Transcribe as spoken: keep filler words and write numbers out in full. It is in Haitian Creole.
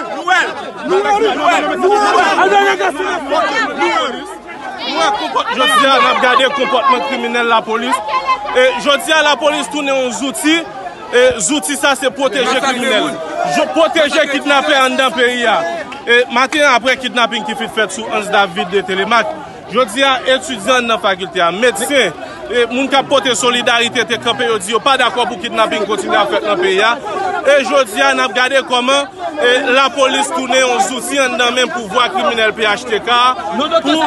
Nou wè, nou wè, nou wè, nou wè, nou wè, nou wè, nou wè, nou wè konpòt-, jodi a, n ap gade konpòtman kriminèl lapolis. E jodi a, lapolis tounen yon zouti. E zouti sa, se pwoteje kriminèl. Jo-, pwoteje kidnapè anndan peyi a. E maten an, apre kidnaping ki fin fèt sou Hans David de Telemaque, jodi a, etidyan nan fakilte a, medsen, e moun k ap pote solidarite te kanpe, yo di yo pa dakò pou kidnaping kontinye ap fèt nan peyi a. E jodi a, n ap gade kòman, e, lapolis tounen yon zouti anndan men pouvwa kriminèl P H T K a pou